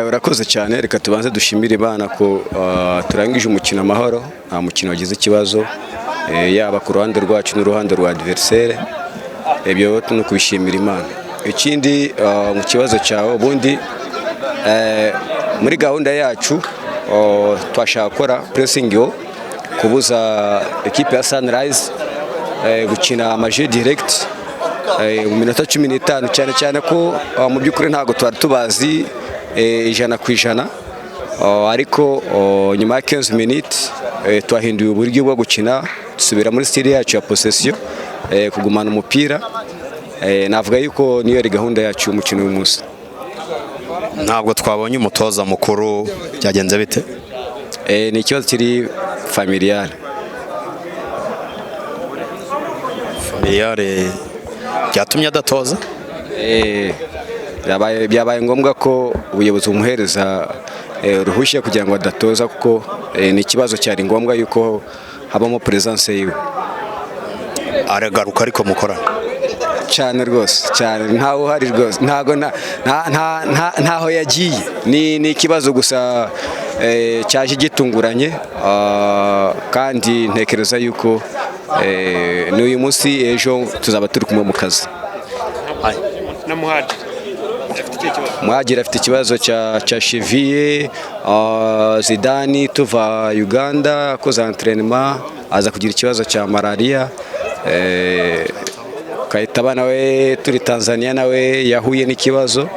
Urakoze cyane. Reka tubanze dushimire Imana ko turangije umukino amahoro, nta mukino wagize ikibazo, yaba ku ruhande rwacu n'uruhande rwa adversaire. Ibyo ni ukubishimira Imana. Ikindi, mu kibazo cyawe, ubundi muri gahunda yacu twashaka gukora pressing yo kubuza ekipe ya Sunrise gukina ama jeu direct mu minota 15, cyane cyane ko mu by'ukuri ntabwo twari tubazi 100%. Ariko nyuma ya 15 minutes twahinduye uburyo bwo gukina, dusubira muri style yacu ya possession, kugumana umupira. Navuga yuko niyo yari gahunda yacu y'umukino w'umunsi. Ntabwo twabonye umutoza mukuru, byagenze bite? Ni ikibazo kiri familial. Familial byatumye adatoza? Byabaye ngombwa ko ubuyobozi bumuhereza uruhushya kugira ngo adatoza, kuko ni ikibazo cyari ngombwa yuko habamo presence yiwe. Aragaruka ariko mukorana? Cyane rwose, cyane. Ntawe uhari rwose, ntago ntaho yagiye. Ni ikibazo gusa cyaje gitunguranye, kandi ntekereza yuko n'uyu munsi, ejo tuzaba turi kumwe mu kazi. Na Muhajiri afite ikihe kibazo? Muhajiri afite ikibazo cya cheville. Zidane tuva Uganda akoze entraînement aza kugira ikibazo cya malaria. Kayitaba nawe turi Tanzania nawe yahuye n'ikibazo,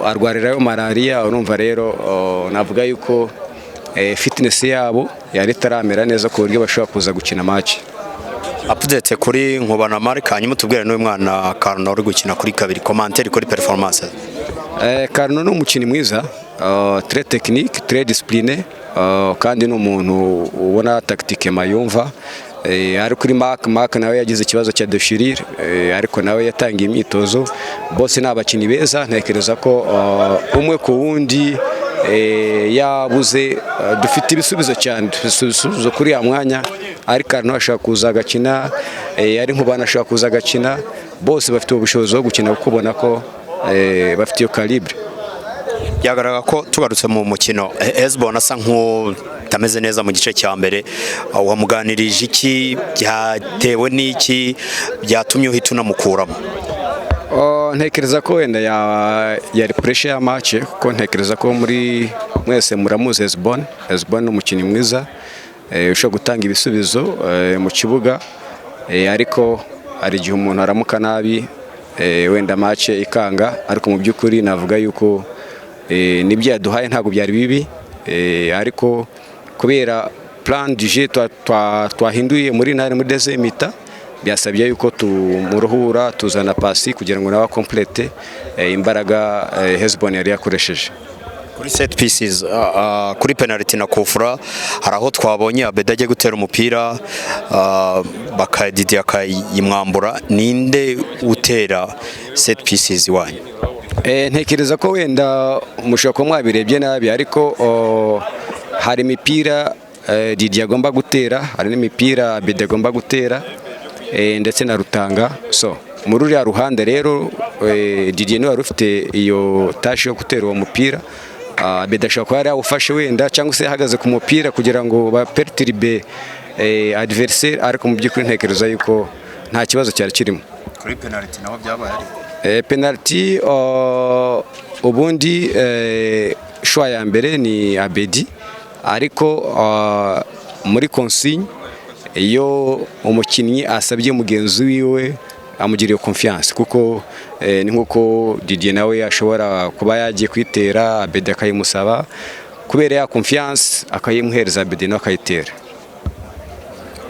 arwarirayo malaria. Urumva rero, navuga yuko fitness yabo yari itaramera neza ku buryo bashobora kuza gukina match. Update kuri Nkubana Mark, hanyuma tubwire n'uyu mwana Karno uri gukina kuri kabiri, commentaire kuri performance. Karno ni umukinnyi mwiza, très technique, très discipliné, kandi ni umuntu ubona tactique mayumva. Ari kuri Mark, Mark nawe yagize ikibazo cya déchirure, ariko nawe yatangiye imyitozo. Bose ni abakinnyi beza. Ntekereza ko umwe ku wundi yabuze, dufite ibisubizo cyane, dufite ibisubizo kuri ya mwanya. Ari Karno ashobora kuza agakina, ari Nkubana ashobora kuza agakina. Bose bafite ubushobozi bwo gukina, kuko ubona ko bafite iyo calibre. Byagaragara ko tugarutse mu mukino, Hezbon asa nk'utameze neza mu gice cya mbere. Wamuganirije iki? Byatewe n'iki byatumye uhita unamukuramo? Oh, ntekereza ko wenda yari pressure ya match, kuko ntekereza ko muri mwese muramuzi Hezbon. Hezbon ni umukinnyi mwiza, ushobora gutanga ibisubizo mu kibuga, ariko hari igihe umuntu aramuka nabi, wenda match ikanga. Ariko mu by'ukuri navuga yuko n'ibyo yaduhaye ntabwo byari bibi, ariko kubera plan du jeu twahinduye muri ntare muri deuxième mi-temps, byasabye yuko tumuruhura, tuzana Pasi kugira ngo nawe complète imbaraga Hezbon yari yakoresheje. Kuri set pieces, kuri penalty na kufura, hari aho twabonye Abeda agiye gutera umupira, bakadidi akayimwambura. Ninde utera set pieces iwanyu? Ntekereza ko wenda mushobora kuba mwabirebye nabi, ariko hari imipira Didier agomba gutera, hari n'imipira Abedi agomba gutera, ndetse na Rutanga. So muri uriya ruhande rero, Didier niwe wari ufite iyo tâche yo gutera uwo mupira. Abedi ashobora kuba yari yawufashe wenda, cyangwa se yahagaze ku mupira kugira ngo ba perturbe adversaire, ariko mu by'ukuri ntekereza yuko nta kibazo cyari kirimo. Kuri penalty naho byabaye ariko? Penalty, ubundi choix ya mbere ni Abedi, ariko muri consigne, iyo umukinnyi asabye mugenzi wiwe, amugiriye confiance, kuko ni nkuko Didier nawe ashobora kuba yagiye kwitera, Abedi akayimusaba, kubera ya confiance akayimuhereza, Abedi nawe akayitera.